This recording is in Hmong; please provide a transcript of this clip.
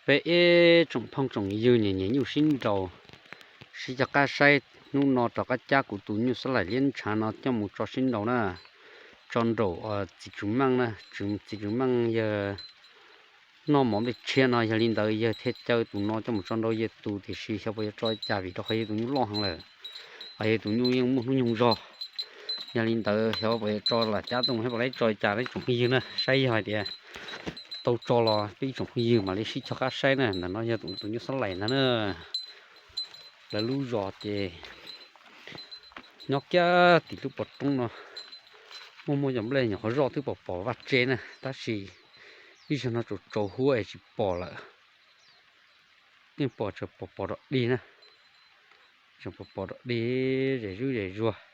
Peb ib tsoom phooj tsoom ywg nyiam nyiam nyuj sib nraus, sib cog qab saib, hnub no rov qab cab kuv tus nyuj xab laim liab ntshav no coj mus tso sib nraus na, tso nraum txiv tswv meej na, txiv tswv meej yawg noj mov nplej tshiab no, yog li ntawd yawg thiaj caw tus no coj mus tso nraum yawg tus, tiam sis xyov puas yuav tso li cas vim rau qhov yawg tus nyuj loj heev lawm, yawg tus nyuj yeej muaj hnub nyoog zog. Yog li ntawd xyov puas yuav tso los cab tuaj mus thiab puas laib tso li cas, peb tsoom phooj ywg na, saib yog hais tias tau tso los peb ib tsoom phooj ywg mam li sib cog qab saib na. Ntawm no yog tus nyuj xab laim ntag na. Lawv lub zos ces nyob kiag tim lub pov roob no, muaj muaj cov nplej nyuam qhuav zoj twb pom pom vaj tse na, tab sis ib zaug no tsaus tsaus huab es tsis pom lawm. Yeej pom tseem pom pom dog dig na, tseem pom pom dog dig zem zuj zem zuag.